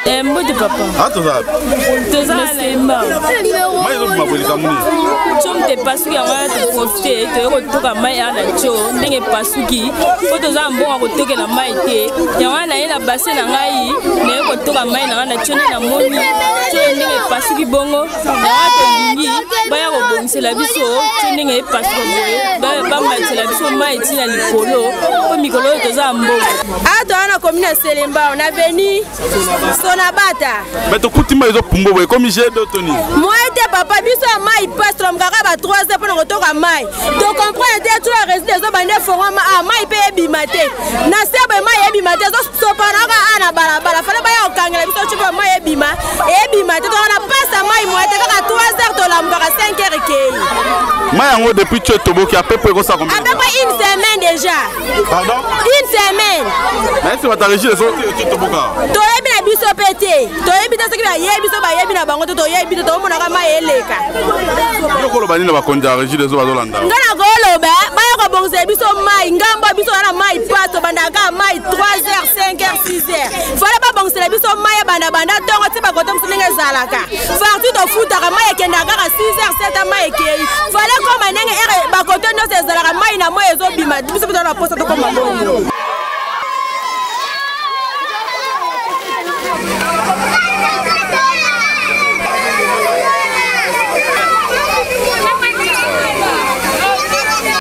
Eh, mbote papa. Ah, toza. Toza na Lemba. Mai ezobima boye likambo nini? Tio moto epasuki yango wana toprofite toye kotoka mai awa na tio ndenge epasuki mpo toza na mbongo ya kotokela mai te yango wana naye na base na ngai naye kotoka mai na ngai na tio nde namoni tio ndenge epasuki bongo yango wana tolingi baya kobongisela biso tio ndenge epasuka boye bamatisela biso mai ntina likolo mpo mikolo oyo toza na mbongo. Awa toza na commune ya Selembao na avenue Sonabata. Mais tokuti mai ezopumbo boye ekomi jet d'eau to nini? Moyen te papa, biso ya mai pasi tolamukaka ba 3 heures mpona kotoka mai. Tocomprendre te tuna reside ezobanda efongwama a mai mpe ebima te. Na se boye mai ebima te ezosopana kaka a na balabala. Fale baya kokangela biso cupa mai ebima ebima te toka na pasi ya mai moyen te kaka 3 heures tolamukaka 5 heures ekei. Mai yango depuis tio etoboki à peu près ekosala combien? À peu près une semaine déjà. Pardon? Une semaine. Mais est-ce que bato ya régie ezo toboka? Toyebi na biso mpe te. Toyebi te soki bayebi biso bayebi na bango te toyebi te tomonaka mai eleka. Yo koloba nini na bakonzi ya régie ezo bazolanda? Nga na koloba baya kobongisela biso mai ngambo biso wana mai pa tobandaka kaka mai 3 heures 5 heures 6 heures. Fale babongisela biso mai ebanda banda ntongo ti bakoto mosusu ndenge ezalaka. Facture tofutaka mai ekendaka kaka 6 heures 7 heures mai ekei. Fale koma ndenge ere bakoto nyonso ezalaka mai na moi ezobima biso mpe toza na posa tokoma bongo.